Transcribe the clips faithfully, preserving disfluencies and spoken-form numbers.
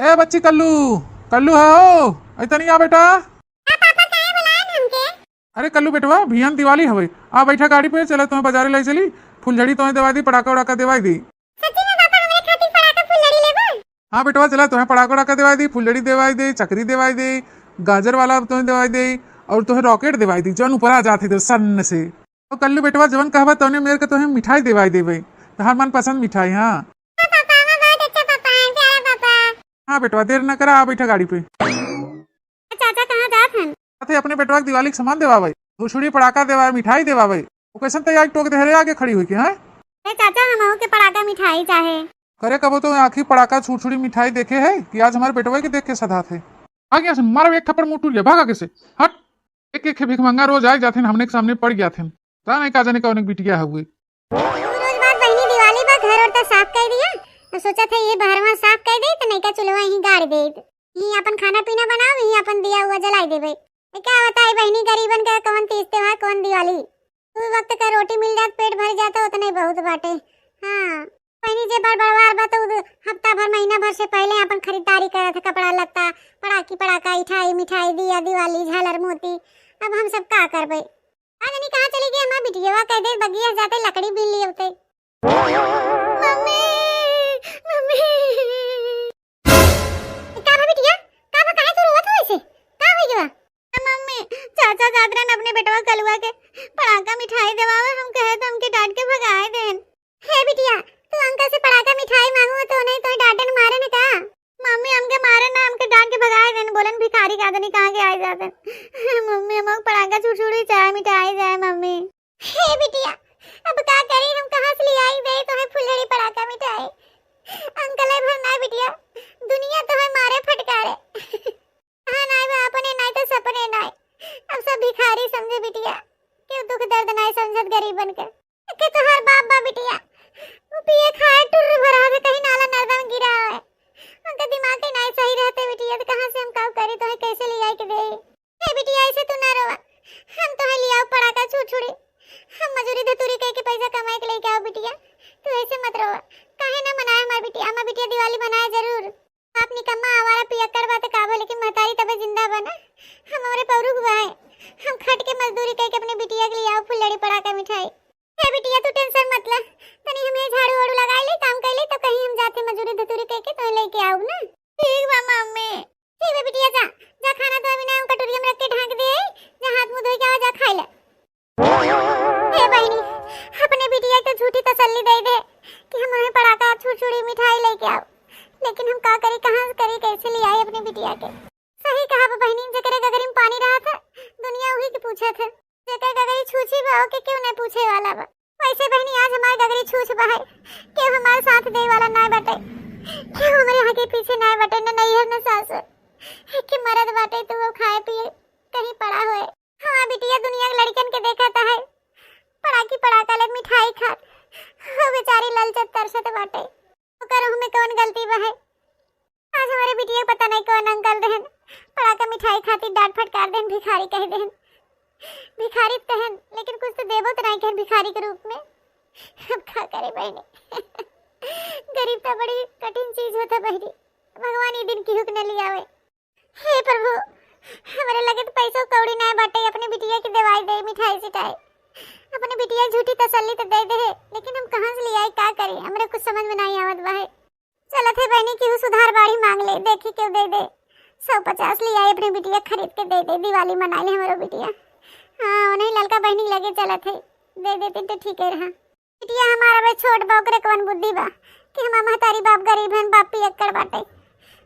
ए बच्ची कल्लू, कल्लू है हो, ऐ तनी आ बेटा। हाँ पापा, काहे बुलाए हमके? अरे कल्लू बेटवा, भियान दिवाली हवे, आ बैठा गाड़ी पे, चला तोहे बाजारे लाई चली, फुलझड़ी तोहे देवाई दी, पड़ाका उड़ाका देवाई दी। सच्ची में पापा, हमरे खातिर पड़ाका फुलझड़ी लेबा? हाँ बेटवा, चला तोहे पड़ाका उड़ाका देवाई दी, फुलझड़ी देवाई दी, चकरी देवाई दी, गाजर वाला तोहे देवाई दी, और तोहे रॉकेट देवाई दी, जौन ऊपर आ जात है तो सन्न से। तो कल्लू बेटवा, जवन कहबा तौने मेर के तोहे मिठाई देवाई देबे, तोहार मनपसंद मिठाई। हाँ। हाँ पापा, हमार बहुत अच्छा पापा है, प्यारा पापा। हाँ बेटवा, देर न करा, आ बैठा गाड़ी पे। चाचा कहाँ जात हन? अथे अपने बेटवा के दिवाली के सामान देवावे, छुरछुरी पड़ाका देवावे, मिठाई देवावे। वो कैसन तैयारी टोक दे रे आगे खड़ी हुई के, हैं? ए चाचा, हमहू के पड़ाका मिठाई चाहे। करे कबो तो आँखी पड़ाका छुरछुरी मिठाई देखे है कि आज हमारे बेटवा के देख के सधात है। आ गया से मारो एक थप्पड़ मुँह टूट गया, भाग आगे से। हट। एक एक भिखमंगा रोज आए जाथिन, हमने के सामने पड़ गया थिन। पता नहीं का जाने कौन एक बिटिया है हुए। रोज बाद बहिनी दिवाली बा, घर और तो साफ कर दिया। तो सोचा था ये बहरवा साफ कर दे तो नैका चूल्हा यहीं गाड़ दे। यहीं अपन खाना पीना बनाओ, यहीं अपन दिया हुआ जलाई देबे। तो क्या बताई बहिनी, गरीबन का कौन तीज त्योहार, कौन दिवाली। दो वक्त का रोटी मिल जात, पेट भर जाता, उतने बहुत बाटे। हाँ। बहिनी जे बड़ बड़वार बा तो उ हफ्ता भर, महीना भर से पहले अपन खरीदारी करत है, कपड़ा लत्ता, पड़ाकी पड़ाका, इठाई मिठाई, दिया दिवाली, झालर मोती। अब हम सब का करबे? आ जनी कहाँ चली गई हमार बिटिया? कह दे बगिया जाते लकड़ी बीन लिए होते। मम्मी, मम्मी। का भा बिटिया? का भा, काहे तू रोवत हो ऐसे? का हो गया? मम्मी, चाचा जात रहन अपने बेटवा कलुआ के पड़ाका मिठाई देवावे, हम कहे तो हमके डांट के भगाए देन। हे बिटिया, तू अंकल से पड़ाका मिठाई मांगू तो नहीं तो डांटन मारे न का? मम्मी, हमके मारे ना, हमके डांट के भगाए देन, बोलन भिखारी का आदमी कहाँ के आए जाते। मम्मी, हम पड़ाका छुरछुरी चाहे मिठाई चाहे मम्मी। हे बिटिया, अब का करी हम, कहाँ से ले आई दे तोहे फुलझड़ी पड़ाका मिठाई? अंकल है भर ना बिटिया, दुनिया तोहे मारे फटकारे। हाँ नाई बा, अपने नाई तो सपने नाई, अब सब भिखारी समझे बिटिया, क्यों दुख दर्द नाई समझत गरीबन के। के तोहार बाप बा बिटिया, वो पिए खाए टुर्र भरा है, कहीं नाला नर्दा में गिरा है। उनका दिमाग ही नाई सही रहते बिटिया, तो कहाँ से हम काम करी, तोहे कैसे ले आई के दे? हे बिटिया, ऐसे तू ना रोवा, हम तोहे लियाओ पड़ाका छुरछुरी, हम मजूरी धतूरी कह के पैसा कमाए के लेके आओ बिटिया, तू ऐसे मत रोवा। काहे ना मनाए हमार बिटिया, हमार बिटिया दिवाली मनाए जरूर। बाप निकम्मा आवारा पियक्कड़ बा त का भा, लेकिन महतारी तबे जिंदा बा ना, हम हमरे पौरुख बा है, हम खट के मजदूरी कह के अपने बिटिया के लियाओ फुलझड़ी पड़ाका मिठाई। हे बिटिया, तू tension मत ला, तनी हम ये झाड़ू वाड़ू लगाई ले, काम कर ले, तो कहीं हम जाते मजूरी धतूरी कह के तो लेके आऊ ना। ठीक बा मम्मी। ठीक बा बिटिया, जा, जा खाना तो अभी ना हम कटोरिया में रख के ढांक दे, जा हाथ मुंह धो के आवा, जा खाई ले। हे बहिनी, अपने बिटिया के झूठी तसल्ली दे दे कि हम हमें पड़ाका छुरछुरी मिठाई लेके आओ, लेकिन हम का करी, कहाँ से करी, कैसे ले आई अपने बिटिया के? सही कहा बा बहिनी, जेकरे गगरी में पानी रहत है, दुनिया उही के पूछत है। जेकर गगरी छूछी बा, ओके क्यों नहीं पूछे वाला बा? वैसे बहिनी, आज हमार गगरी छूछ बा है, क्यों हमार साथ दे वाला ना बाटे, क्यों हमारे आगे पीछे ना बाटे, न नैहर न सासुर, कि मरद बाटे तो वो खाए पिए कहीं पड़ा होए। हाँ बिटिया, दुनिया के लड़कन के देखत है, पड़ाकी पड़ाका ले मिठाई खात, वो बेचारी ललचत तरसत बाटे। ओकर हमें कौन गलती बा है? आज हमारे बिटिया के पता नहीं कौन अंकल रहन, पड़ाका मिठाई खातिर डांट फटकार देन, भिखारी कह देन। भिखारी तो हन, लेकिन कुछ तो देबो तो नहीं कहन भिखारी के रूप में। अब का करे बहनी, गरीब तो बड़ी कठिन चीज होता बहनी, भगवान ये दिन केहू के न लियावे। हे प्रभु, हमरे लगे तो पैसो कौड़ी नाय बाटे, अपने बिटिया के दवाई दे, मिठाई सिटाई, अपने बिटिया झूठी तसल्ली तो दे दे, लेकिन हम कहाँ से ले आई, का करी, हमरे कुछ समझ में नहीं आवत बा है। चलत है बहनी, केहू सुधार बाढ़ी मांग ले, देखी केहू दे दे, सौ पचास ले आई, अपने बिटिया खरीद के दे दे, दिवाली मना ले हमरो बिटिया। हाँ, उन्हीं ललका बहनी लगे चलत है, दे देते तो ठीक है रहा। बिटिया हमार अबे छोट बा, ओकरे कवन बुद्धि बा कि हमार महतारी बाप गरीब हन, बाप पियक्कड़ बाटे।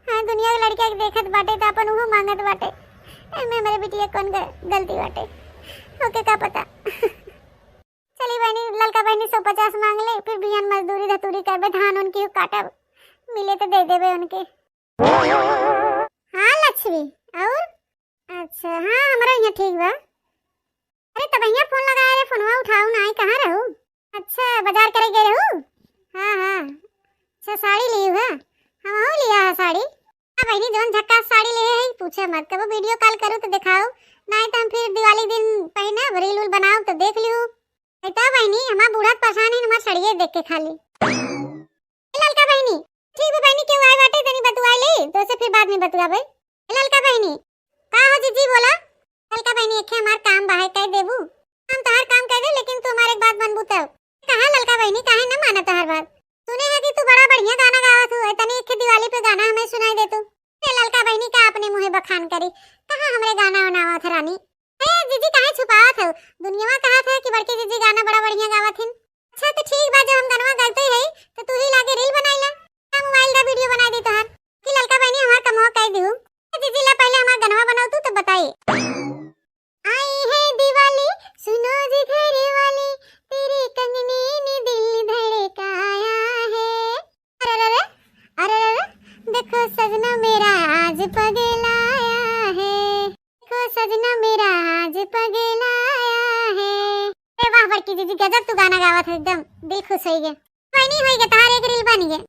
हाँ, दुनिया के लड़किया के देखत बाटे त अपन उहो मांगत बाटे। एमे हमरे बिटिया कौन ग-, गलती बाटे, ओके का पता। चली बहनी, ललका बहनी सौ पचास मांग ले, फिर बिहान मजदूरी धतूरी करबे, धान उनकी काटब, मिले तो दे देबे उनके। हाँ लक्ष्मी, और? अच्छा, हाँ, हमरा यहाँ ठीक बा। अरे, तबहिया फोन लगाए रहे, फोनवा उठाऊ ना, आई कहाँ रहू? अच्छा, बाजार करे गए रहू? हाँ, हाँ। अच्छा, साड़ी ली है? हमहू लिया है साड़ी। हाँ बहनी, जौन झक्कास साड़ी ले है, पूछे मत। कबो वीडियो कॉल करू तो दिखाओ, नहीं तो हम फिर दिवाली दिन पहने अब रील उल बनाओ तो देख लियो। नहीं तो बहनी, हमार बूढ़ा परेशान है, हमार साड़िए देख के खाली। ए ललका बहिनी, ठीक बा बहिनी, केहू आए बाटे, तनी बतुआई ले, तो से बतुआ बे। ए ललका बहिनी, का हो जीजी बोला? ललका बहिनी, एक हमार काम बा है, कह देबू? हम तोहार काम कह दे, लेकिन तू हमार एक बात मनबू तब। कहा ललका बहिनी, काहे न माना तोहार बात? सुने है कि तू बड़ा बढ़िया गाना गावत हो, तनी एक दिवाली पे गाना हमें सुनाई दे तू। ए ललका बहिनी, का अपने मुँहे बखान करी, कहाँ हमरे गाना उनावत है रानी? ए जीजी, काहे छुपावत हो? दुनियावा कहत है कि बड़की जीजी गाना बड़ा बढ़िया गावत हिन। अच्छा तो ठीक बा, जब हम गनवा गाइते ही है तो तू ही लागे reel बनाई ला, हम मोबाइल का video बनाई दी तोहार। कि ललका बहिनी हमार कमवा कई दिहू। ए जीजी ला पहले हमार गनवा बनाओ तू तो बताई। आई है दिवाली, सुनो जी घर वाली, तेरे कंगने ने दिल धड़काया है। अरे रे रे, अरे रे रे, देखो सजना मेरा आज पगलाया है। देखो सजना मेरा आज पगलाया है। अरे वाह बड़की जीजी, गजब तू गाना गावत है, एकदम दिल खुश होई गे। कोई नहीं होई गे, तहार एक reel बन गे।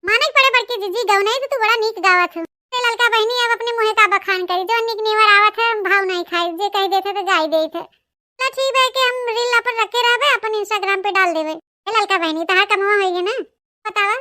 माने के पड़े बड़की जीजी, गौ नहीं तो तू बड़ा नीक गावत हो। ए ललका बहिनी, अब अपने मुँहे का बखान करी, जो नीक निवर आवत है हम भाव नहीं खाई, जे कही देते तो गाई देते। तो ठीक है कि हम reel अपन रखे रहबे, अपन Instagram पे डाल देबे। ए ललका बहिनी, तहार कमवा होई गे ना, बतावा।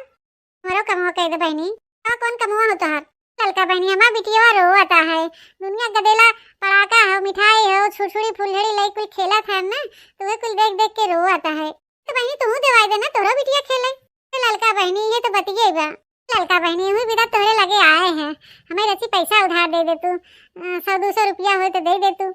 हमरो कमवा कह दे बहिनी। का कौन कमवा हो तोहार? ललका बहिनी, हमार बिटिया रोवत है। दुनिया गदेला, पड़ाका हो, मिठाई हो, छुरछुरी फुलझड़ी लई कुल खेलत है ना, तो वे कुल देख देख के रोवत है। तो बहिनी तू देवाई दे ना, तोहरो बिटिया खेले। तो ललका बहिनी, ये तो बतिये बा। ललका बहिनी, हुई बिदा तोहरे लगे आए हैं, हमें रची पैसा उधार दे दे तू, अ, सौ दो सौ रुपया होए तो दे दे तू।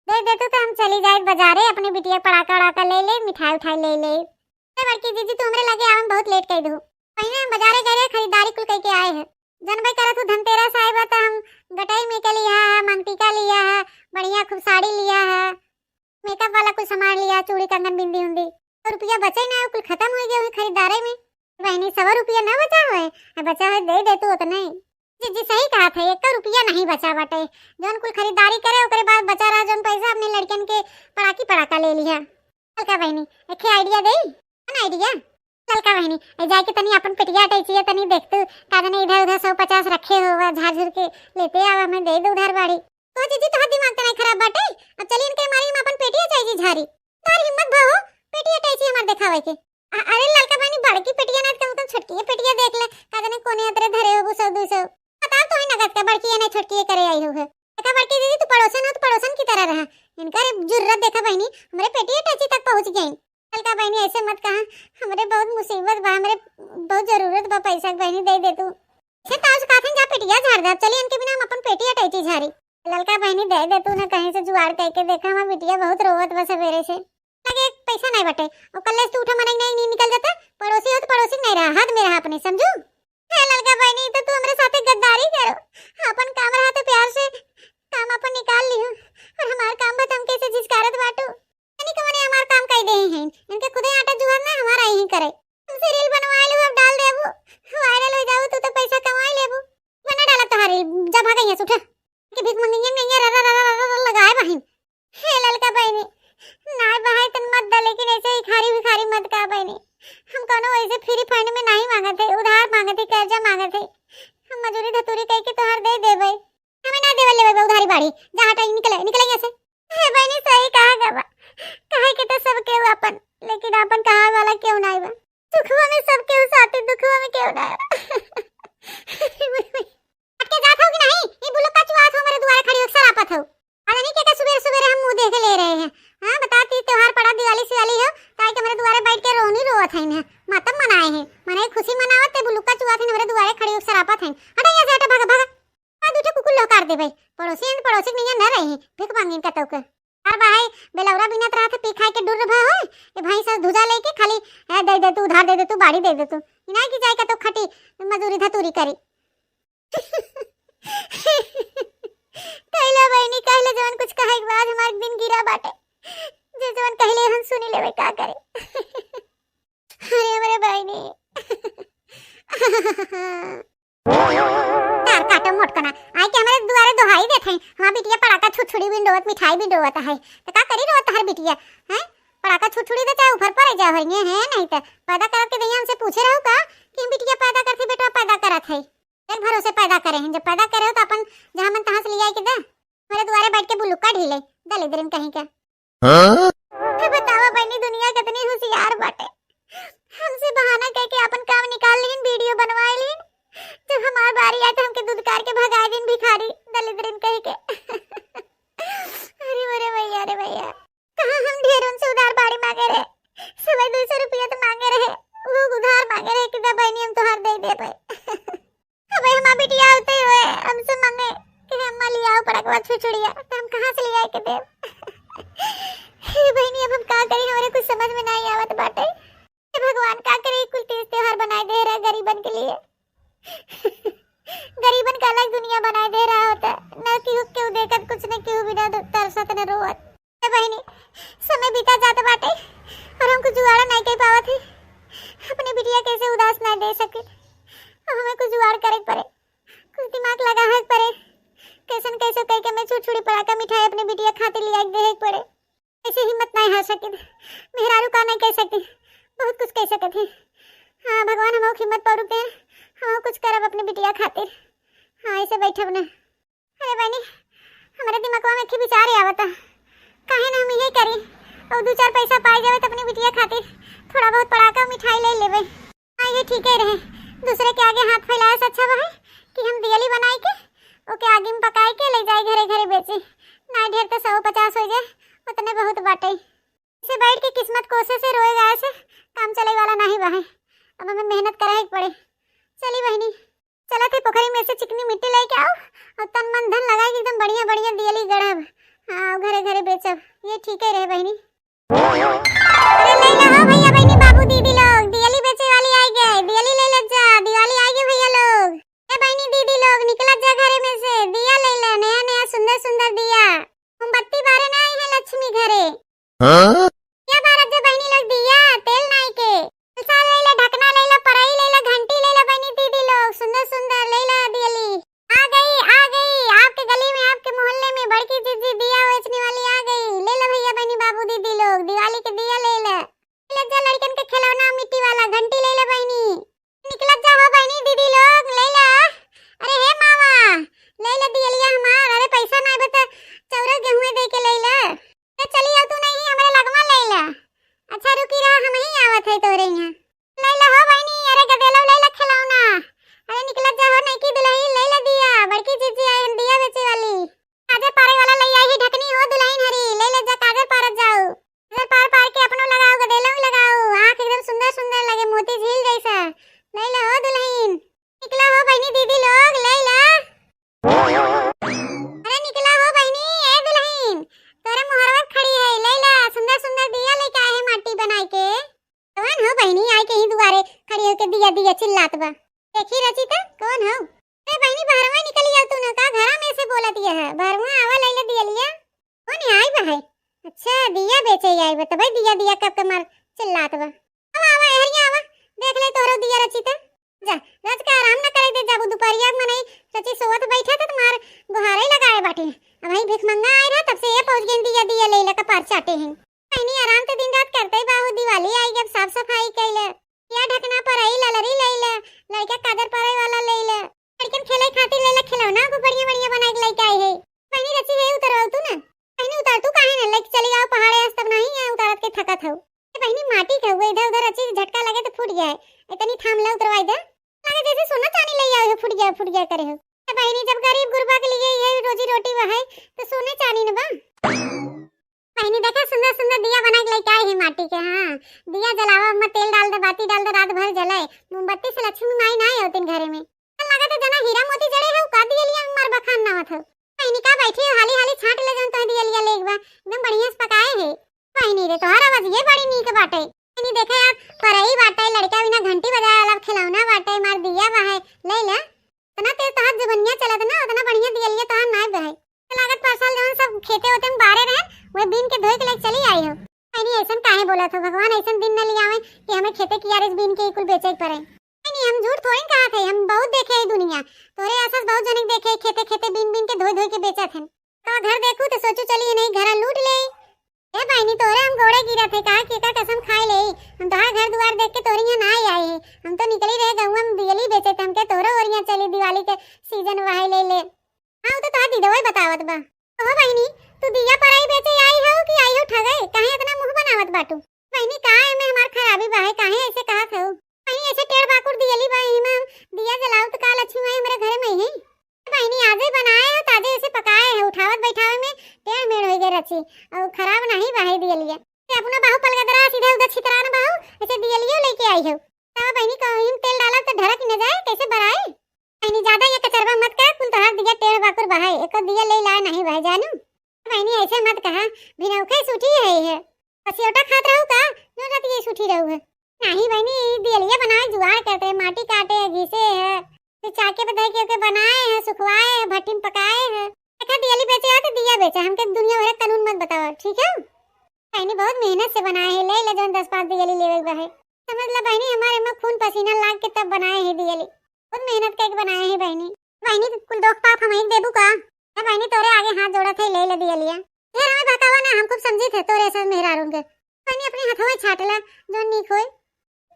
दे दे तू तो हम चली जाए बाजारे, अपनी बिटिया पड़ाका उड़ाका ले ले, मिठाई उठाई ले ले। ए बड़की जीजी, तू हमरे लगे आवे में बहुत late कर दू। पहले हम बाजारे गए रहे, खरीदारी कुल करके आए हैं। जनबे करत हूँ, धनतेरस आए बा, तो हम गटई में के लिया है, मांगटीका लिया है, बढ़िया खूब साड़ी लिया है, makeup वाला कुल सामान लिया, चूड़ी, कंगन, बिंदी, उंदी। तो रुपया बचे ना, कुल खत्म हो गया हुई खरीदारी में। बहिनी, सौ रुपया ना बचा हुए, आ बचा हुए दे दे तू उतने। जीजी सही कहा था, एक रुपया नहीं बचा बाटे। जौन कुल खरीदारी करे, ओकरे बाद बचा रहा जौन पैसा, अपने लड़कन के पड़ाकी पड़ाका ले लिया। ललका बहिनी, एक idea दे। कौन idea? ललका बहिनी, ए जाके तनी अपन पेटिया अटैचिया तनी देख तू, का जाने इधर उधर सौ पचास रखे हो, झार झुर के लेते आवा, हमें दे दे उधार बाड़ी। तो जीजी, तोहार दिमाग तो नहीं खराब बाटे? अब चली इनके मारी हम अपन पेटिया अटैची झारी। तोहार हिम्मत भा हो, पेटिया अटैची हमार देखावे के। अ-, अरे ललका बहिनी, बड़की पेटिया ना, कम से कम छोटकी ये पेटिया देख ले, का जाने कोने अतरे धरे होबू सौ दो सौ। बताओ तो ही नगद के बड़की ये नहीं छोटकी ये करे आई हो है। देखा बड़की दीदी, तू पड़ोसन हो तो पड़ोसन की तरह रहा। इनका रे जुर्रत देखा बहिनी, हमरे पेटिया अटैची तक पहुँच गई। ललका बहिनी ऐसे मत कहा, हमरे बहुत मुसीबत बा, हमरे बहुत जरूरत बा पैसा के बहिनी, दे दे तू। से ताज काथन जा पेटिया झार दे, अब चली इनके बिना हम अपन पेटिया अटैची झारी। ललका बहिनी दे दे तू ना कहीं से जुगाड़ करके, देखा हमार बिटिया बहुत रोवत बा सवेरे से। लगे एक पैसा नहीं बटे, और कल से तू उठा मनाई नहीं, नहीं निकल जाता, पड़ोसी हो तो पड़ोसी नहीं रहा, हद में रहा अपने, समझू? हे ललका बहिनी, तो तू हमरे साथे गद्दारी करो, अपन काम रहा तो प्यार से काम अपन निकाल लिहू, और हमार काम बा तो हमके से झिझकारत बाटू। तनी कवने हमार काम कई दे हैं, इनके खुदे आटा जुहर ना हमारा यहीं करे। हमसे reel बनवा लू, अब डाल देबू, viral हो जाऊ, तू तो पैसा कमाई लेबू। बना डाला तोहार reel, जा भाग यहाँ से, उठा। कि भीख मंगिया में ये रा, रा, रा, रा, रा, रा लगाए बहिन। हे ललका बहिनी, नाय बहाई तन मत दा, लेकिन ऐसे भिखारी भिखारी मत कहा बहिनी। हम कौनो ऐसे free fund में नहीं मांगत है, उधार मांगत है, कर्जा मांगत है। हम मजूरी धतूरी कह के तोहार दे देबे। हमें ना देवल लेबे बा उधारी बाड़ी। जा हटा, निकले, निकले यहाँ से। हे बहिनी, सही कहा गवा, कहे के तो सब केहू आपन, लेकिन आपन कहा वाला केहू नाई बा। सुखवा में सब केहू साथे, दुखवा में केहू नाई बा। हट के जात हो कि नहीं? ई बुलुक्का चुआत हो, मेरे दुआरे खड़ी हो, सरापत हो। अरे नहीं, के, के सुबेरे सुबेरे हम मुंह देख ले रहे हैं। हाँ, बता, तीज त्योहार पड़ा, दिवाली सिवाली हो, ताई के मेरे दुआरे बैठ के रोनी रोवत है ना, मातम मनाए हैं, मने खुशी मनावत ते बुलुक्का चुआत है, मेरे दुआरे खड़ी हो, सरापत है। हटा यहाँ से, हटा, भागा, भागा। आ, दू ठे कुकुर लोकार देबे। पड़ोसी हैं, पड़ोसी के नैया न रही, भीख मांगिन का तौके। हर बाहर बेलौरा बिनत रहा था, पी खाए के डुर्र भा होए, ए भैंस धुजा लेके खाली, "ए, दे दे तू, उधार दे दे तू, बाड़ी दे दे तू।" इनाय की जाए का तो खटी मजूरी धतूरी करी। कहला बहिनी, कहला जवन कुछ कहे के बाद हमार दिन गिरा बाटे। जे जवन कहले हम सुनी लेबे, का करे। अरे हमरे बहिनी। तार काटो मोटकना, आए के हमरे दुआरे दोहाई देत हैं, हमार बिटिया पड़ाका छुरछुरी बिन रोवत, मिठाई बिन रोवत है, तो का करी रोवत हर बिटिया, हैं? पड़ाका छुरछुरी दे चाहे ऊपर पड़े जा होइए हैं, नहीं तो पैदा करत के दहिया हमसे पूछे रहो का कि हम बिटिया पैदा करते, बेटा पैदा करत है? एक भरोसे पैदा करे हैं, जब पैदा करे हो तो अपन जहाँ मन तहाँ से ले आए के दे, मेरे दुआरे बैठ के बुलुक्का ढीले, दलिद्रन कहीं के। हाँ? तो बतावा बहिनी, दुनिया कितनी होशियार बाटे। हमसे बहाना कह के अपन काम निकाल लीन, video बनवा लीन। जब हमार बारी आए तो हमके दुदकार चुड़िया तो हम कहाँ से लियाइ के देब? हे बहिनी, अब हम का करी, हमरे कुछ समझ में नाहीं आवत बाटे। हे भगवान, का करी, कुल तीज त्योहार बनाइ दे रहा गरीबन के लिए। गरीबन का अलग दुनिया बनाइ दे रहा होता, न केहू केहू देखत, कुछ न केहू बिना तरसत न रोवत। ए बहिनी, समय बीता जात बाटे और हम कुछ जुगाड़ नाहीं कर पावत है। अपने बिटिया कैसे उदास नाहीं देख सकित, अब हमें कुछ जुगाड़ करे के पड़े, कुछ दिमाग लगावे के पड़े। कैसन कैसे कह के मैं छुरछुरी पड़ाका मिठाई अपने बिटिया खातिर लियाइ के देहे के पड़े। ऐसे हिम्मत नाहीं हार सकित, मेहरारू का नाहीं कह सकित, बहुत कुछ कह सकत है। हाँ भगवान, हम हिम्मत पौरुक दे, हम कुछ करब अपने बिटिया खातिर। हाँ, ऐसे बैठब ना। अरे बहिनी, हमरे दिमगवा में एक विचार आवता, काहे ना हम इहे करी, और दू चार पैसा पाइ जावे तो अपने बिटिया खातिर थोड़ा बहुत पड़ाका मिठाई ले लेबे। हाँ, ये ठीके रहे, दूसरे के आगे हाथ फैलाए से अच्छा बा है कि हम दियली बनाइ के ओके आगी में पकाइ के ले जाए घरे घरे बेची, ना ढेर तो सौ पचास होइ जाए, उतने बहुत बाटे। इसे बैठ के किस्मत कोसे से रोए गाए से काम चले वाला नाहीं बा है, अब हमें मेहनत करे के पड़े। चली बहिनी, चलत है पोखरी में से चिकनी मिट्टी लेके आओ और तन मन धन लगाइ के एकदम बढ़िया बढ़िया दियली गढ़ब। हाँ, घरे घरे बेचब, ये ठीके रहे बहिनी। अरे ले ला हो भैया बहिनी बाबू दीदी लोग, दियली बेचे वाली आइ गए, दियली ले ले जा, दिवाली आइ गए भैया लोग। ए बहिनी दीदी लोग, निकलत जा घरे में से, दिया ले ले, नया नया सुंदर सुंदर दिया। मोमबत्ती बारे ना आई है लक्ष्मी घरे। हाँ? क्या बारत जा बहिनी लोग दिया, तेल नाई के। साल ले ले, ढकना ले ले, परई ले ले, घंटी ले ले बहिनी दीदी लोग, सुंदर सुंदर ले ले दियली। आ गई, आ गई, आपके गली में, आपके मोहल्ले में बड़की जीजी दिया बेचने वाली आ गई। ले ले भैया बहिनी बाबू दीदी लोग, दिवाली के दिया ले ले। ले जा लड़कन के खिलौना मिट्टी वाला, घंटी ले ले बहिनी। निकलत जा हो बहिनी दीदी लोग, ले ले। अरे हे मावा, ले ले दियलिया हमार। अरे पैसा नाई बा त चौरा गेहूं दे के ले ले। ए, चली आउ तू नहीं, हमरे लगवा ले ले। अच्छा रुकी रहा, हमहीं आवत है तोरे यहाँ। ले ले हो बहिनी, अरे गदेलो ले ले खिलौना। अरे निकलत जा हो नइकी दुलहिन, ले ले दिया, बड़की जीजी आई हम दिया बेचे वाली। काजर पारे वाला ले आई ही ढकनी हो दुलहिन हरी, ले ले जा काजर पारत जाउ। काजर पार पार के अपनो लगाउ, गदेलो भी लगाउ, आँख एकदम सुंदर सुंदर लगे मोती झील जैसा। ले ले हो दुलहिन। निकला हो बहिनी दीदी लोग, ले ला। अरे निकला हो बहिनी, ए दुलहिन, तोरे मोहरवा खड़ी है, ले ला, सुंदर सुंदर दिया लेके आए हैं माटी बनाए के। कौन हो बहिनी, आए के ही दुआरे खड़ी होके दिया दिया चिल्लात बा। देखी रचिता, कौन हो? ए बहिनी, बहरवा निकली जाओ तू ना, का घरा में से बोलत ये है? बहरवा आवा, ले ले दिया लिया। कौन आई बा है? अच्छा, दिया बेचे आई बा, तबे दिया दिया कब के मार चिल्लात बा। आवा, आवा, एहरिया आवा, देख ले तोहरो दिया रचिता। जा, रात का आराम न करे दे, जाबू दुपहरिया में नहीं, रची सोवत बैठा था, तुम्हार गोहारे लगाए बाटे। अब ही भिखमंगा आए रहा, तब से ये पहुंच गए दिया, दिया ले ले कपार चाटे हैं। बहिनी आराम तो दिन रात करते ही बाबू, दिवाली आई, अब साफ सफाई कैले, या ढकना पर आई, ललरी ले ले, लड़का काजर परे वाला ले ले, लड़कन खेले खातिर ले ले खिलौना को बढ़िया बढ़िया बना के लेके आई है। बहिनी रची है उतरवाओ तू ना। बहिनी उतार तू काहे ना लेके चली आओ पहाड़े, आज तब नहीं है उतारत के थकत हो। ए बहिनी माटी के हुए इधर उधर रची झटका लगे तो फूट गया है। इतनी थाम ले उतरवाई दे। लगे जैसे सोना चांदी ले आए हो, फूट गया फूट गया करे हो। ए बहिनी जब गरीब गुरबा के लिए ये रोजी रोटी वह है तो सोने चांदी न बा। बहिनी देखा सुंदर सुंदर दिया बना के लेके आई है माटी के। हाँ दिया जलावा, अम्मा तेल डाल दे, बाती डाल दे, रात भर जलाए। मोमबत्ती से लक्ष्मी माई ना आवतिन घरे में। लगा तो जना हीरा मोती जड़े है, का दिया लिया मार बखान ना आवत हो। बहिनी का बैठी हो, हाली हाली छांट ले जौन तोहे दिया लिया लेके बा, एकदम बढ़िया से पकाए है। बहिनी रे तोहर आवाज ये बड़ी नीक बाटे। बहिनी देखे यार, परई बाटे, लड़का बिना घंटी बजाए वाला खिलौना बाटे, मार दिया बा है, ले ले। इतना तेज तोहार जुबनिया चलत ना, उतना बढ़िया दियलिया तोहार नाय बहे। तो लागत परसल जवन सब खेते ओते में बारे रहे, वह बीन के धोए के लेके चली आई हो। बहिनी ऐसन काहे बोलत हो? भगवान ऐसन दिन न लियावे कि हमें खेते कियारे से बीन के ई कुल बेचे के पड़े। बहिनी हम झूठ थोड़ी न कहा थे, हम बहुत देखे है दुनिया। तोरे आसपास बहुत जने के देखे है, खेते खेते बीन बीन के धोए धोए के बेचत हैं। तो घर देखू तो सोचू चली नहीं घर लूट ले। ए बहिनी तोरे हम गोड़े गिरत है, कहा के का कसम खाए ले। हम तोहार घर दुआर देख के तोरे यहाँ ना आए है। हम तो निकली रहे गौवा में दियली बेचे, तो हमके तोरो ओरिया चली दिवाली के सीजन वहाई ले ले। हाँ, उ तो तोहार दीदवई बतावत बा। ओहो बहिनी, तू दिया परई बेचे आई हो कि आई हो ठगे? काहे इतना मुंह बनावत बाटू? बहिनी, का एमे हमार खराबी बा है? काहे ऐसे कहत हो? बहिनी, ऐसे टेढ़ बाकुर दियली बा, एमे हम दिया जलाऊ तो का लक्ष्मी माई हमरे घर में ही? बहिनी, आजे बनाए हो, ताजे ऐसे पकाए हो, उठावत बैठावे में टेढ़ मेढ़ हो गए रची, और खराब नहीं बा है दियलिया। ये अपना बाहु पलगदरा सीधे उधर छितरा न बाहु, ऐसे दियलियो लेके आई हो। तब बहिनी, कहीं तेल डाला तो ढरक न जाए, कैसे बराए? बहिनी, ज्यादा ये कचरवा मत कर, कुल तोहार दिया टेढ़ बाकुर बहै, एको दिया लेइ लाए नाहीं बहै जानू। बहिनी, ऐसे मत कहा, भिनौखे सूठी है, है। पसियोटा खात रहू का? जो रात ये सूठी रहू है। नाहीं बहिनी, ई दियलिया बनाए जुगाड़ करते हैं, माटी काटे हैं, घिसे हैं, फिर चाके पे धइ के ओके बनाए हैं, सुखवाए हैं, भट्टी में पकाए हैं। देखा, दियली बेचे है तो दिया बेचा, हमके दुनिया भर के कानून मत बतावा, ठीक है? बहिनी, बहुत मेहनत से बनाए हैं, ले ले जौन दस पाँच दियली लेवे के बा है। समझ ला बहिनी, हमारे में खून पसीना लाग के तब बनाए हैं दियली, बहुत मेहनत करके बनाए हैं बहिनी। बहिनी, कुल दोख पाप हमही के देबू का? ए बहिनी, तोरे आगे हाथ जोड़त है, ले ले दियलिया। ढेर हमें बहकावा ना, हम खूब समझित है तोरे ऐसे मेहरारून के। बहिनी, अपने हथवा छाट ला, जौन नीक होए।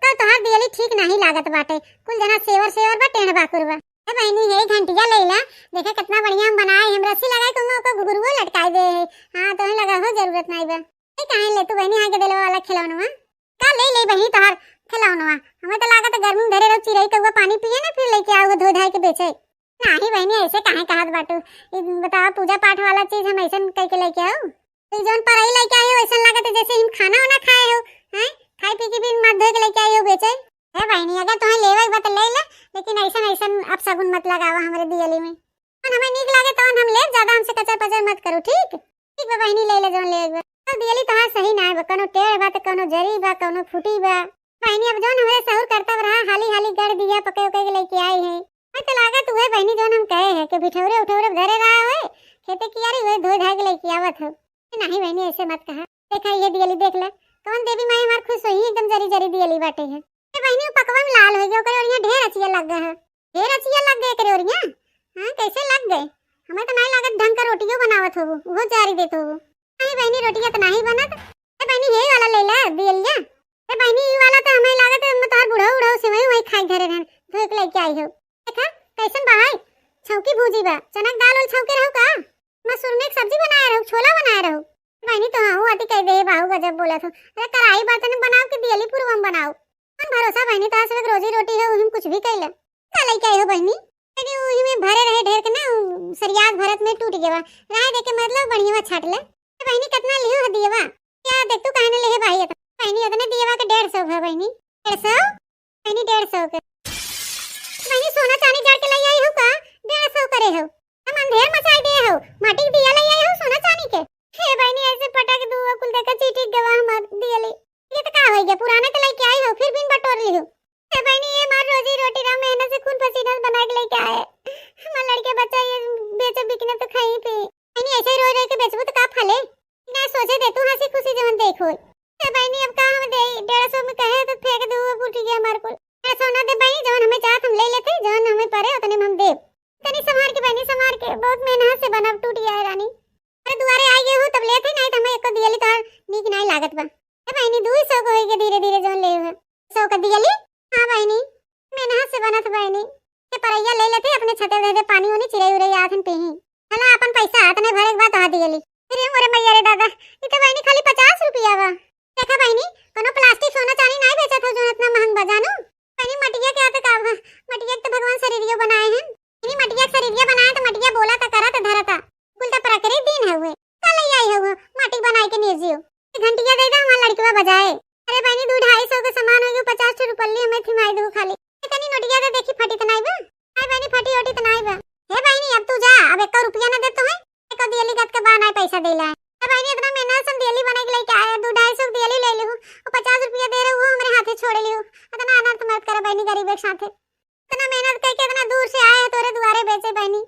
कल तोहार दियली ठीक नाहीं लागत बाटे, कुल जना सेवर सेवर बा, टेढ़ बाकुर बा। ए बहिनी, हे घंटिया ले ला, देखा कितना बढ़िया हम बनाए, हम रस्सी लगाए के ओमे ओकर घुघुरुओ लटकाए दे है। हाँ, तोहे लगा हो जरूरत नाहीं बा। ए, काहे ले तू बहिनी आगे दिलवा वाला खिलौनवा? का ले ले बहिनी तोहार खिलौनवा? हमें तो लागत है गर्मी में धरे रहो, चिरई कौआ पानी पिए ना, फिर लेके आओ धो धाए के बेचे। नाहीं बहिनी, ऐसे काहे कहत बाटू? ई बतावा, पूजा पाठ वाला चीज हम ऐसन कह के लेके आओ? ई जौन परई लेके आए हो, ऐसन लागत है जैसे हम खाना वाना खाए हो, हैं? खाए पी के बिन माथ धोए के लेके आए हो बेचे। हे बहिनी, अगर तोहे लेवे के बा त ले ले, लेकिन ऐसन ऐसन अपशगुन मत लगावा हमरे दियली में। जौन हमें नीक लागे तौन हम लेब, ज्यादा हमसे कचर पचर मत करू, ठीक? ठीक बा बहिनी, ले ले जौन लेवे के बा। तो दियली तोहार सही नाहीं बा, कौनो टेढ़ बा त कौनो जरी बा, कौनो फूटी बा। बहिनी, अब जौन हमरे सहूर करतब रहा, हाली हाली गढ़ दिया पके उके के लेके आई है। मैं तो लागत उहे बहिनी जौन हम कहे है कि बिठौरे उठौरे धरे रहा है, खेते कियारी उहे धोए धाए के लेके आवत हो। ए, नाहीं बहिनी, ऐसे मत कहा। देखा, ये दियली देख ले, कौन देवी माई हमार खुश होई, एकदम जरी जरी दियली बाटे है। ए बहिनी, वो पकवा में लाल हो गया, ओकरे ओरिया ढेर अचिया लग गए है। ढेर अचिया लग गए एकरे ओरिया? हाँ, कैसे लग गए? हमें तो नाहीं लागत ढंग का रोटियो बनावत होबू, वो जारी देत होबू। नाहीं बहिनी, रोटिया तो नाहीं बनत। ए बहिनी, हे वाला ले ला दियलिया। ए बहिनी, ई वाला तो हमें लागत है, मैं तोहार बुढ़ऊ उढ़ऊ से वही वही खाए घरे रहन, धोए के लेके आई हो। देखा, कैसन बा है? छौकी भूजी बा, चना के दाल उल छौके रहू का? मसूर में एक सब्जी बनाए रहू, छोला बनाए रहू। बहिनी, तो हाँ, आती कह दे, बाहू गजब बोला था। अरे, कराई बर्तन में बनाओ कि दियली पुरवा में बनाओ? कौन भरोसा बहिनी, तोहार सब रोजी रोटी है, उही में कुछ भी कैला। का लेके आई हो बहिनी? अरे, उही में भरे रहे ढेर के ना, उ सरियाक भरत में टूट गवा। राय दे के मतलब बढ़िया छाट ले। ए बहिनी, कितना लियो है दियवा? क्या देख तू कहने ले है भाई, इतना? बहिनी, इतने दियवा के डेढ़ सौ है बहिनी। डेढ़ सौ? बहिनी, डेढ़ सौ के। बहिनी, सोना चानी जड़ के ले आई हो का? डेढ़ सौ करे हो। हम अंधेर मचाई दे हो। माटी के दिया ले आई हो सोना चानी के। हे बहिनी, ऐसे पटक दू, कुल देखा चीटी गवा हमार दियली। ये तो का हो गया? पुराना तो लेके आई हो, फिर बिन बटोर ली हो। हे बहिनी, ये हमार रोजी रोटी रहा, मेहनत से खून पसीना से बना के लेके आए। हमार लड़के बच्चा ये बेचे बिकने तो खाई पी। बहिनी, ऐसे ही रोज रोज के बेचबू तो का फले? ना सोचे दे तू, हंसी खुशी जवन देख होई। हे बहिनी, अब का हम दे? डेढ़ सौ में कहे तो फेंक दू, अब उठ गया हमार कुल। डेढ़ सौ ना दे बहिनी, जवन हमें चाहत हम ले लेते, जवन हमें परे उतने में हम देब। तनी संभार के बहिनी, संभार के, बहुत मेहनत से बनब, टूट गया है रानी। अरे दुआरे आई गए हो तब लेते, नाहीं तो हमें एको दियली तोहार नीक नाहीं लागत बा। ए बहिनी, दुई सौ के होई के धीरे धीरे जौन ले हो। सौ के दियली? हाँ बहिनी, मेहनत से बनत बहिनी। के परैया ले लेते, अपने छते दे दे, पानी उनी चिरई उरई आथन पीही। चला अपन पैसा हाथ में भरे के बाद तोहार दियली। अरे मोरे मैया रे दादा, ई तो बहिनी खाली पचास रुपया बा। देखा बहिनी, कोनो प्लास्टिक सोना चानी नाहीं बेचत हो जौन इतना महंग बा जानू। बहिनी, मटिया के आते का बा? मटिया के तो भगवान शरीरियो बनाए हैं। इन्हीं मटिया के शरीरिया बनाए तो मटिया बोला तो करा तो धरा था। कुल तो प्रकृति दिन है हुए। का ले आई है वो माटी बनाए के निर्जीव? ये घंटिया दे दे, हमार लड़कवा बजाए। अरे बहिनी, दू ढाई सौ के सामान हो गयो, पचास ठो रुपल्ली हमें थिमाई दू खाली। इतनी नोटिया दे देखी फटी तो नाहीं बा। अरे बहिनी, फटी ओटी तो नाहीं बा। हे बहिनी, अब तू जा, अब एक रुपया ना दे तो है। एको दियली गत के बा नाहीं पैसा देला है। ए बहिनी, इतना मेहनत से हम दियली बनाई के लेके आए, दू ढाई सौ के दियली ले लिहू, वो पचास रुपया दे रहे, वो हमरे हाथे छोड़े लिहू। इतना अनर्थ मत करे बहिनी, गरीब के साथे। इतना मेहनत करके इतना दूर से आए हैं तोरे दुआरे बेचे बहिनी,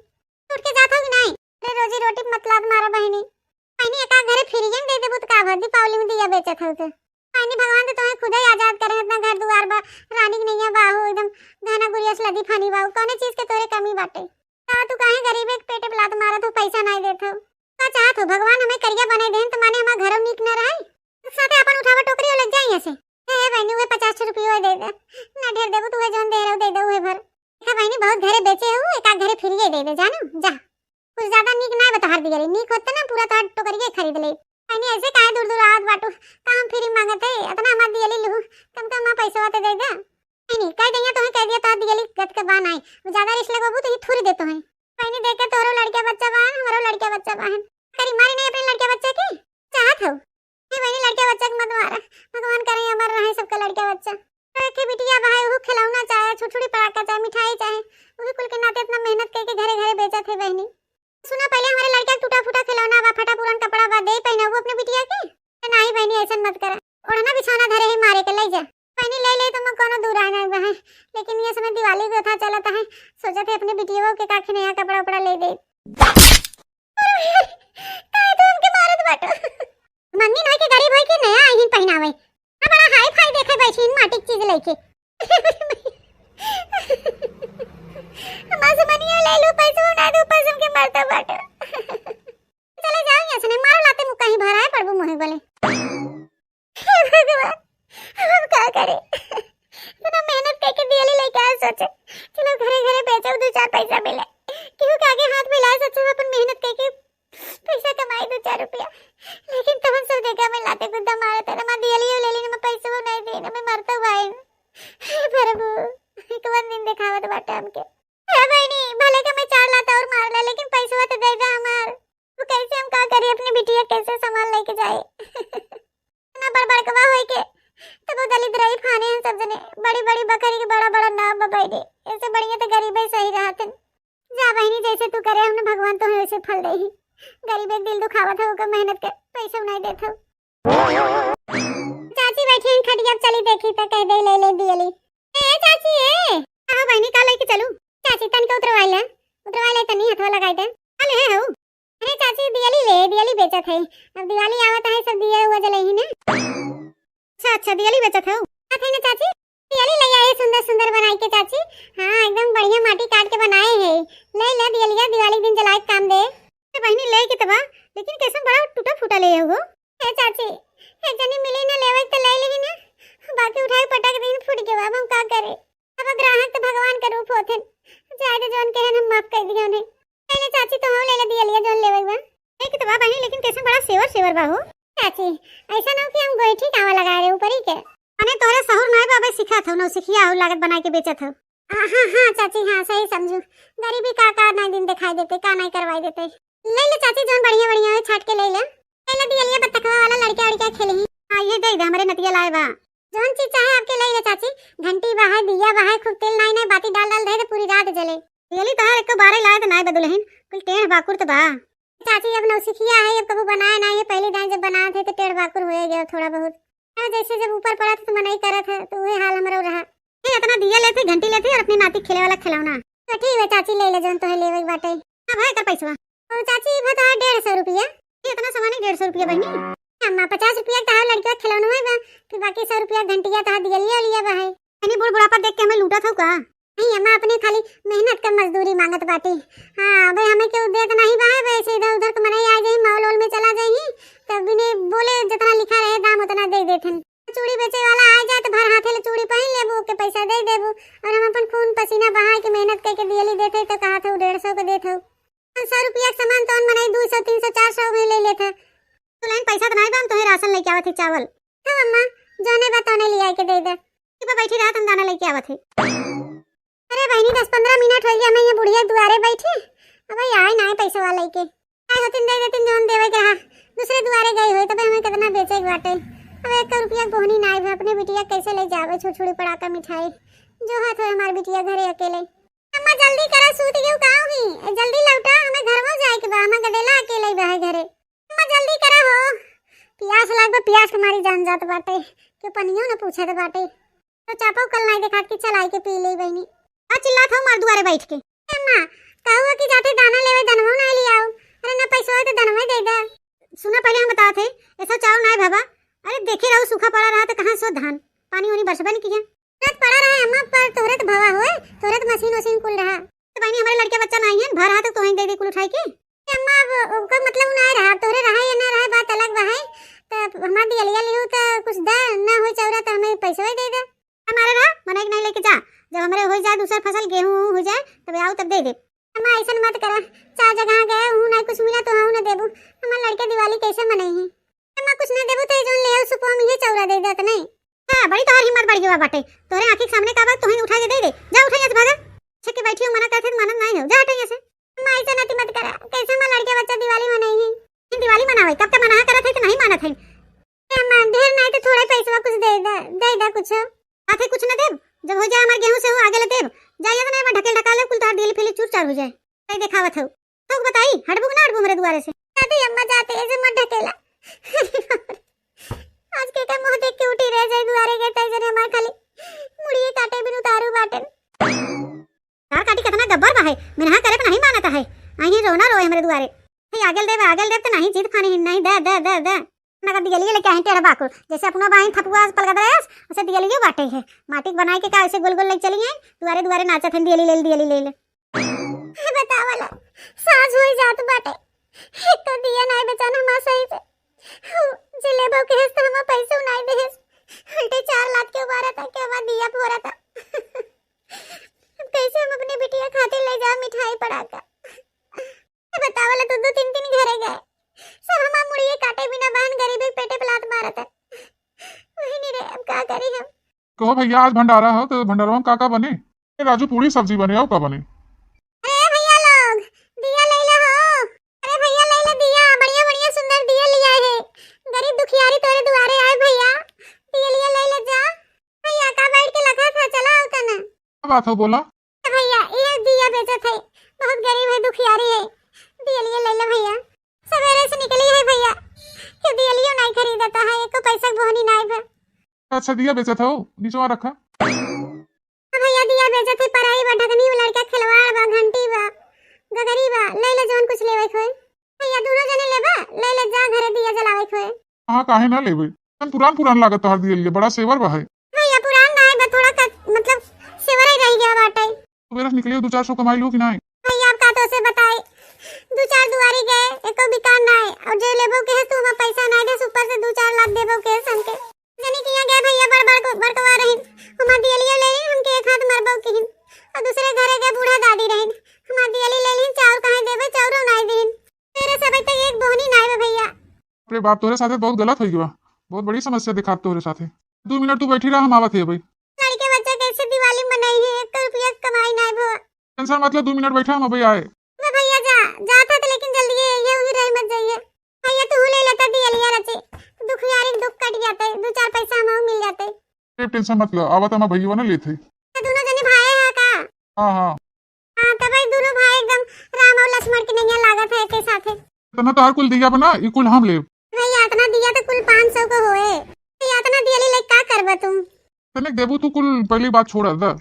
उठ के जात हो कि नाहीं? अरे रोजी रोटी पे मत लात मारा बहिनी। बहिनी, एका घरे फ्रीए में दे देबू तो का भर दीपावली में दिया बेचत हो तो। बहिनी, भगवान तो तुम्हें खुद ही आजाद करे, इतना घर दुआर बा, रानी के नैया बाहू एकदम गहना गुरिया से लदी फानी बाहू, कौने चीज के तोरे कमी बाटे? का तू काहे गरीबे के पेटे पे लात मारत हो, पैसा नाहीं देत हो? का चाहत हो, भगवान हमें करिया बनाई देन, तो माने हमार घरों नीक न रहे? साथे अपन उठावा टोकरी और लग जाए यहाँ से। हे बहिनी, उहे पचास रुपये दे दे, ना ढेर देबू, तू उहे जौन दे रहो, दे दे उहे भर। देखा बहिनी, बहुत घरे बेचे हो, एक आध घरे फ्रीए दे दे, जानो, जा। कुछ ज्यादा नीक ना बा तोहार दियली, नीक होते ना पूरा तोहार टोकरिए खरीद ले। बहिनी, ऐसे काहे दूर दूर आवत बाटू, का हम फ्री मांगत है, इतना हमार दियली लू, कम कम ना पैसा होते दे दे। नहीं, नहीं, कह दिया, तुम्हें कह दिया, तो दियली गत के बा नाई। वो ज्यादा रिस लगवाबू तो ये थूरी देतो है। बहिनी, देख के तोहरो लड़का बच्चा बा, हमरो लड़का बच्चा बा। करी मारी नहीं अपने लड़का बच्चा के? चाहत हो? ये बहिनी, लड़का बच्चा के मत मारा। भगवान करे अमर रहे सबका लड़का बच्चा। अरे के बिटिया भाई, वो खिलौना चाहे, छुटछुड़ी पटाखा चाहे, मिठाई चाहे, वो भी कुल के नाते इतना मेहनत करके घरे घरे बेचत है बहिनी। केहू के काखे नया कपड़ा उपड़ा ले दे। काहे तू हमके मारत बाटू? मंगनी नाई के गरीब होई के नया आईन पहिनावे। ना बड़ा हाई फाई देखे बैठी इन माटी के चीज लेके। हमार से मनिया ले लू, पैसो ना दू, पैसो के मारता बाटू। चले जाओ यहाँ से, नहीं मारो लाते मुक्का ही भराए पड़बू मुँह बोले। हे भगवान, हम का करे? इतना मेहनत करके दियली लेके आए, सोचे चलो घरे घरे बेचो, दो चार पैसा मिले। केहू के आगे हाथ मिलाए, सोचे अपन मेहनत करके पैसा कमाई दो चार रुपया। लेकिन तहन सब जगह में लाते गुद्दा मारे तेरे माँ दियली ले लेने में पैसे वो नहीं देने में मरता भाई। हे प्रभु, एक बार दिन दिखावत बाटे हमके। हे बहनी, भले के मैं चार लाता और मार ला, लेकिन पैसवा तो दे दे हमार। वो कैसे हम का करी, अपनी बिटिया कैसे संभाल लेके जाए? ना बड़ बड़कवा होई के, तब वो दलित रही फाने हैं सब जने। बड़ी बड़ी बकरी के बड़ा बड़ा नाम बबाई दे। ऐसे बढ़िया तो गरीब ही सही रहत हैं। जा बहनी, जैसे तू करे, हमने भगवान तो वैसे फल दे ही। गरीब एक दिल दुखावत हो, ओकर मेहनत के पैसे उनाई देत हो। चाची बैठी हैं खटिया, चली देखी तो कह दे ले ले दियली। ए चाची, ए। हाँ बहनी, का लेके चलू? चाची, तनिका उतरवाई ले, उतरवाई ले, तनी हथवा लगाई दे। का ले हो? अरे चाची, दियली ले, दियली बेचत है। अब दिवाली आवत है, सब दिया हुआ जले ही ना। अच्छा, अच्छा, दियली बेचत हो? का थे ना चाची, दियली ले आए सुंदर सुंदर बनाई के चाची। हाँ, एकदम बढ़िया माटी काट के बनाए है। ले ले दियलिया, दिवाली के दिन जलाए के काम दे। ए बहनी, ले के तबा, लेकिन कैसन बड़ा टूटा फूटा ले हो? हे चाची, हे जनी मिली ना लेवे त ले लेही ना, बाकी उठाई पटक दिन फूट गवा, अब हम का करे? अब ग्राहक तो भगवान के रूप होथेन, जाए दे जौन कहेन हम माफ कर दिया उन्हें। ले ले चाची, तुम ले ले दियलिया जौन लेवे बा। एक तो बा बहिनी, लेकिन कैसे बड़ा सेवर सेवर बा हो। चाची, ऐसा ना हो कि हम गोईठी कावा लगाए रहे ऊपर ही के। अने तोहरे सहूर नाय बा, अबे सिखात हो, नौसिखिया हो, लागत बनाए के बेचत हो। हाँ, हाँ, हाँ, चाची, हाँ, सही समझू। गरीबी का, का नाई दिन दिखाई देते, का नाई करवाई देते। ले ले चाची, जौन बढ़िया, बढ़िया है, छाट के ले ले। ले ले दियलिया बतखवा वाला लड़का, लड़का खेले ही। हाँ, ये दे दे, हमरे नतिया लाए बा। जौन चीज चाहे आपके ले ले चाची। घंटी बा है, दिया बा है, खूब तेल नाई, नाई, बाती डाल, डाल दे, तो पूरी रात जले। दियली तहार एको बारे लाए तो नाई बा दुल्हन, कुल टेढ़ बाकुर तो बा। चाची, अब नौसिखिया है, अब कबू बनाए नाई है, पहली दाई जब बनाए थे तो टेढ़ बाकुर होए गया थोड़ा बहुत। हाँ, जैसे जब ऊपर पड़ा था तो मनई करत है, तो वही हाल हमरो रहा। ये इतना दिया लेते, घंटी लेते और अपनी नाती खेले वाला खिलौना। तो ठीक है चाची, ले ले जौन तोहे लेवे के बाटे। अब है कर पैसवा? तो चाची, ई बता डेढ़ सौ रुपया। ये इतना सामान है, डेढ़ सौ रुपया बहनी? अम्मा, पचास रुपया का तहार लड़किया खिलौना है बा, फिर बाकी सौ रुपया घंटिया तहार दियलिया लिया बा है। यानी बूढ़ बुढ़ापा देख के हमें लूटत हो का? नहीं अम्मा, अपने खाली मेहनत का मजदूरी मांगत बाटे। हाँ, भाई हमें केहू देत नहीं बा है, वैसे इधर उधर के मनई आ जाई, मॉल वॉल में चला जाई, तब बिने बोले जितना लिखा रहे दाम उतना दे देथन। चूड़ी बेचे वाला आ जाए तो भर हाथे ले चूड़ी पहन लेबू, ओके पैसा दे देबू, और हम अपन खून पसीना बहा के मेहनत करके दियली देते तो कहा था डेढ़ सौ के देत हो। पाँच सौ रुपया के सामान तो मनई दो सौ, तीन सौ, चार सौ में ले लेत है। तो लाइन पैसा तो नहीं बा, हम तोहे राशन लेके आवत है, चावल। हाँ अम्मा, जौने बा तौने लिया के दे दे। ठीक बा, बैठी रहा, हम दाना लेके आवत है। अरे बहनी, दस पन्द्रह मिनट हो गया, मैं ये बुढ़िया दुआरे बैठी, अब ये आए ना पैसा वाला लेके। आए होतिन दे देतिन जौन देवे के रहा, दूसरे दुआरे गई होई, तबे हमें कितना बेचे के बाटे। अब एक रुपया बोहनी ना आए, अपने बिटिया कैसे ले जावे छुरछुरी पड़ाका मिठाई, जो हाथ होए हमार बिटिया घरे अकेले। अम्मा जल्दी करा, सूत गयो का होगी? जल्दी लौटा, हमें घर में जाए के बा, हमें गदेला अकेले बा है घरे। अम्मा जल्दी करा हो, प्यास लाग बा, प्यास के मारी जान जात बाटे, क्यों पनियो न पूछत बाटे। तो चापो कल नाई देखात कि चलाई के पी ले बहनी। आ चिल्लात हो मार दुआरे बैठ के। अम्मा, कहू कि जाते दाना लेवे दनवो ना ले आओ। अरे ना पैसवा तो दनवे दे दे। सुना पहले हम बतावत है, ऐसा चाव नाई बाबा। अरे देखे रहो सूखा पड़ा रहा तो कहाँ सो धान, पानी उनी बरसबे नहीं किया। रात पड़ा रहा अम्मा, पर तोहरे तो भवा होए, तोहरे तो मशीन वशीन कुल रहा। तो बहनी हमारे लड़के बच्चा नहीं है, भर हाथ तो तोहे दे दे कुल उठाई के। अम्मा, अब ओकर मतलब ना रहा, तोहरे रहा या ना रहा, बात अलग बा है। तो हमार दियलिया लिहू तो कुछ दे, ना हो चौरा तो हमें पैसवे दे दे। हमारे रहा, मने के नहीं लेके जा, जब हमारे हो जाए दूसर फसल, गेहूं हो जाए, तब आओ तब दे दे। अम्मा ऐसन मत करा, चार जगह गए हूँ, ना कुछ मिला तो हाँ ना देबू। हमार लड़के दिवाली कैसे मनई है? अम्मा कुछ ना देबू तो जौन ले आओ सुपवा में ये चौरा दे देत नहीं। हाँ, बड़ी तोहार हिम्मत बढ़ गई बाटे। तोरे आँखी के सामने का बात तोही उठा के दे दे। जा उठा यहाँ से भागा। छके बैठी हो, मना करते तो मानत नहीं हो। जा हटा यहाँ से। अम्मा ऐसा नाती मत करा। कैसे हमार लड़के बच्चा दिवाली मनई है? ये दिवाली मनावे, कब तक मना करत है तो नहीं मानत है। ए अम्मा, ढेर नहीं तो थोड़ा पैसवा कुछ दे दे, दे दे कुछ। आथे कुछ न देब, जब हो जाए हमार गेहूं से हो आगे ले देब। जा यहाँ से नहीं ढकेल ढकाल कुल तोहार दिल फिली चूर चार हो जाए। कहीं देखावत हो। तो बताई, हटबू कि ना हटबू मेरे दुआरे से? जाते अम्मा जाते, ऐसे मत ढकेला। आज के का मुंह देख के उठी रह जाए दुआरे के, तै जने हमार खाली मुड़िए काटे बिन उतारू बाटन। तार काटी कितना गब्बर बा है, मिनहा करे पर नहीं मानत है। आई रोना रोए हमरे दुआरे। हे आगेल देव, आगेल देव तो नहीं जीत फानी, नहीं दे, दे, दे, दे। ना कर दिया लिए लेके आई टेढ़ बाकुर, जैसे अपनो बाहिन थपुआ पलगत रहे, उसे दिया लिए बाटे है। माटी के बनाए के का ऐसे गोल गोल ले चली है, दुआरे दुआरे नाचत है, दिया ले, दिया ले, ले ले। बतावा ला, साँझ होई जात बाटे, एक तो दिया नाई बेचान हमार सही से, हु, जे लेबो के हेस तो हमार पैसो नाई देहेस, उल्टे चार लात के उबारा था, के हमार दिया फोरा था। अब कैसे हम अपने बिटिया खातिर ले जाब मिठाई पड़ाका? बतावा ला, दो दो तीन तीन घरे गए, सब हमार मुड़िए काटे बिना बहन गरीबी के पेटे पे लात मारत है। वही नहीं रे, अब का करी हम? कहो भैया, आज भंडारा हो तो भंडारवा में का का बने? ए राजू, पूड़ी सब्जी बने, और का बने? अरे भैया लोग, दिया ले लो हो। अरे भैया ले लो दिया, बढ़िया बढ़िया सुंदर दिया लिया है। गरीब दुखियारी तोरे दुआरे आए भैया, दिया लिया ले ले जा। भैया का बैठ के लखा था, चला आओ तना। का बात हो, बोला। ए भैया, ये दिया बेचत है, बहुत गरीब है, दुखियारी है, दिया लिया ले ले भैया। सवेरे से निकली है भैया, क्यों दिया लियो नहीं खरीदता है, एको पैसा के बोहनी नहीं भा। अच्छा, दिया बेचत हो, निचवा रखा। भैया दिया बेचत है, पराई बा, ढकनी बा, लड़का खिलवाड़ बा, घंटी बा, गगरी बा, ले ले जौन कुछ लेवे के होई। भैया दोनों जने लेबा, ले ले जा घरे दिया जलावे के होई। हाँ, काहे ना लेबे? तन पुरान पुरान लागत तोहार दिया लिए, बड़ा सेवर बा है। भैया पुरान ना है बा, थोड़ा क-, मतलब सेवर ही रह गया बाटे। सवेरे से निकली हो, दो चार सौ कमाई लो कि नहीं? भैया अब का तो से बताई, दो चार दुआरी गए, एको बिकान ना है, और जे लेबो के है तू हमार पैसा ना दे, ऊपर से दो चार लात देबो के है हमके। जनी किया गए भैया बड़ बड़ को बड़कवा रहिन, हमार दियलियो ले लीन, हमके एक हाथ मरबो किहिन। और दूसरे घरे गए बूढ़ा दादी रहिन, हमार दियली ले लीन, चाउर कहाँ देबे, चाउरो नाई दीन। तेरे सब तक एक बोहनी नाई बे भैया। अरे बाप, तोरे साथे बहुत गलत हो गया, बहुत बड़ी समस्या दिखात तोरे साथे। दो मिनट तू बैठी रहा, हम आवत है भाई। लड़के बच्चा कैसे दिवाली मनाई है, एक रुपया कमाई नाई भवा। टेंशन मत ले, दो मिनट बैठा, हम अभी आए। ले भैया जा, जात है तो लेकिन जल्दी ये, ये उही रही मत जाइए। भैया तू ले लेता दियलिया रचे, दुखियारी के दुख कट जाते, दो चार पैसा हम मिल जाते। ए, टेंशन मत ले, आवत हम भैया ना लेते। तो दोनों जने भाई है का? हाँ, हाँ। हाँ, तो भाई दोनों भाई एकदम राम और लक्ष्मण के नैया लागत है के साथे। इतना तार कुल दिया बना, ई कुल हम लेब। भैया इतना दिया तो कुल पाँच सौ को होए। भैया इतना दियली ले का करबा तुम? तनिक देबू तू कुल, पहली बात छोड़ दा।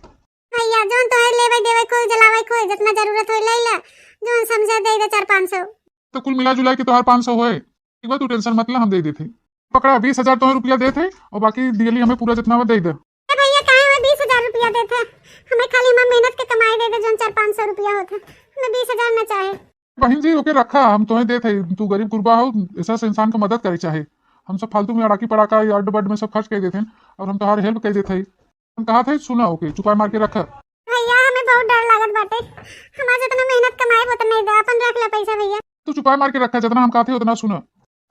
भैया जौन तोहे लेवे देवे कोई जलावे कोई जितना जरूरत होए ले ले, जौन समझे दे दे चार पाँच सौ। तो कुल मिला जुला के तोहार पाँच सौ होए। ठीक बा, तू टेंशन मत ले, हम दे देते। पकड़ा, बीस हजार तोहे रुपया देते और बाकी दियली हमें पूरा जितना बा दे दे। ए भैया काहे हमें बीस हजार रुपया देते? हमें खाली हमार मेहनत के कमाई दे दे, जौन चार पाँच सौ रुपया होते, हमें बीस हजार ना चाहे। बहन जी, ओके रखा, हम तोहे देत हई, तू गरीब गुरबा हो, ऐसा से इंसान को मदद करे चाहे। हम सब फालतू में अड़ाकी पड़ाका या अड्ड बड्ड में सब खर्च कर देते हैं और हम तोहार हेल्प कर देत हई। हम कहा थे, सुना, ओके, चुपाई मार के रखा। भैया, हमें बहुत डर लागत बाटे, हमार जितना मेहनत कमाए उतना ही दे, अपन रख ले पैसा भैया। तू चुपाई मार के रखा, जितना हम कहते उतना सुना।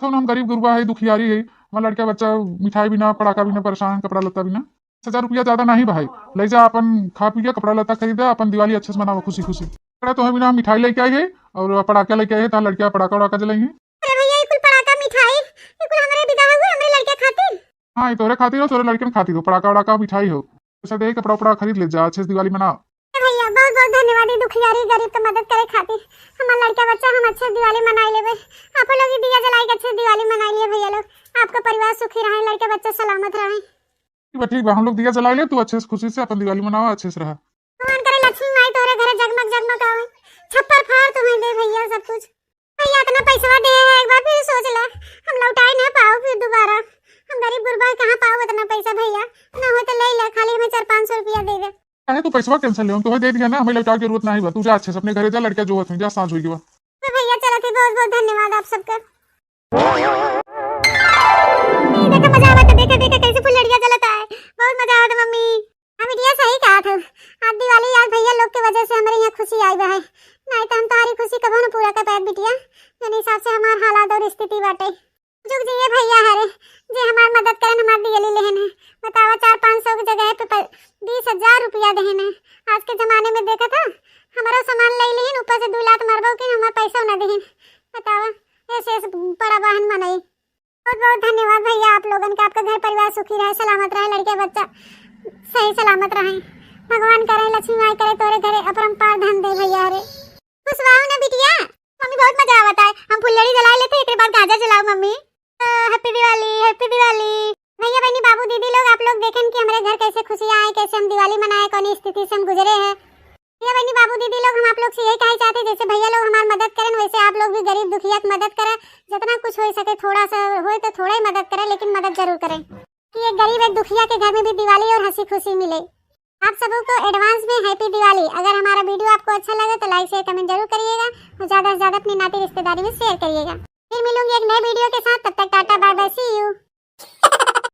तो हम गरीब गुरबा है, दुखियारी है, हमार लड़का बच्चा मिठाई बिना, पड़ाका बिना परेशान, कपड़ा लत्ता बिना। दस हजार रुपया ज्यादा नहीं भाई, ले जा, अपन खा पी के कपड़ा लत्ता खरीदा, अपन दिवाली अच्छे से मनावा खुशी खुशी। पकड़ा, तोहे बिना हम मिठाई लेके आई है और पड़ाका लेके आई है, तार लड़किया पड़ाका वड़ाका जलाई है। अरे भैया, ये कुल पड़ाका मिठाई, ये कुल हमरे विदा हुए, हमरे लड़के खातिर? हाँ, ये तोरे खातिर हो, तोरे लड़कन खातिर हो, पड़ाका वड़ाका मिठाई हो, पैसा दे, कपड़ा उपड़ा खरीद ले जा, अच्छे से दिवाली मना। अरे भैया, बहुत बहुत धन्यवाद, ये दुखियारी गरीब के मदद करे खातिर। हमार लड़का बच्चा हम अच्छे से दिवाली मनाई लेबे। आप लोग ये दिया जलाई के अच्छे से दिवाली मनाई लिए भैया लोग, आपका परिवार सुखी रहे, लड़का बच्चा सलामत रहे। ठीक बा, ठीक बा, हम लोग दिया जलाई ले, तू अच्छे से खुशी से अपन दिवाली मनावा, अच्छे से रहा। भगवान करे लक्ष्मी माई तोहरे घरे जगमग जगमग आवे, छप्पर फाड़ तुम्हें दे भैया सब कुछ। भैया इतना पैसवा दे है, एक बार फिर सोच ले, हम लौटाई ना पाओ फिर दोबारा, हम गरीब गुरबा कहाँ पाओ इतना पैसा भैया, ना हो तो ले ले, खाली हमें चार पाँच सौ रुपया दे दे। काहे तू पैसवा कैंसिल ले, हम तोहे दे दिया ना, हमें लौटाए के जरूरत नहीं बा, तू जा अच्छे से अपने घरे जा, लड़का जो होत में जा, साँझ होई गवा। तो भैया चलत है, बहुत बहुत धन्यवाद आप सबका। ए, देखा मजा आवत है, देखा, देखा कैसे फुलझड़िया जलत है, बहुत मजा आवत है मम्मी। हाँ बिटिया सही कहा था, आज दिवाली आज भैया लोग के वजह से हमारे यहाँ खुशी आई बा है, नहीं तो हम तुम्हारी खुशी कबो न पूरा कर पाए बिटिया, जौन हिसाब से हमार हालात और स्थिति बाटे। जुग जिए भैया हरे, जे हमार मदद करन, हमार दियली लेहन है। बतावा, चार पाँच सौ की जगह पे प-, बीस हजार रुपया देहन है। आज के जमाने में देखा था, हमारो सामान ले लेहन, ऊपर से दो लात मारबो कि हमार पैसा न देहन। बतावा, ऐसे ऐसे पड़ा बहन मनई। बहुत बहुत धन्यवाद भैया आप लोगन के, आपका घर परिवार सुखी रहे, सलामत रहे, लड़के बच्चा सही सलामत रहे। भगवान करे, लक्ष्मी माई करे, तोरे घरे अपरंपार धन दे भैया रे। खुश रहो ना बिटिया। मम्मी बहुत मजा आवत है, हम फुलझड़ी जला लेते, एक बाद गाजा जलाओ मम्मी। हैप्पी दिवाली, हैप्पी दिवाली। भैया बहनी बाबू दीदी लोग, आप लोग देखें कि हमारे घर कैसे खुशियाँ आए, कैसे हम दिवाली मनाए, कौन स्थिति से हम गुजरे हैं। भैया बहनी बाबू दीदी लोग, हम आप लोग से यही कहना चाहते हैं, जैसे भैया लोग हमार मदद करें, वैसे आप लोग भी गरीब दुखिया की मदद करें। जितना कुछ हो सके, थोड़ा सा होए तो थोड़ा ही मदद करें, लेकिन मदद जरूर करें कि एक गरीब एक दुखिया के घर में भी दिवाली और हंसी खुशी मिले। आप सबों को एडवांस में हैप्पी दिवाली। अगर हमारा वीडियो आपको अच्छा लगे तो लाइक शेयर कमेंट जरूर करिएगा और ज़्यादा से ज़्यादा अपनी नाती रिश्तेदारी में शेयर करिएगा। फिर मिलूंगी एक नए वीडियो के साथ, तब तक टाटा बाय बाय, सी यू।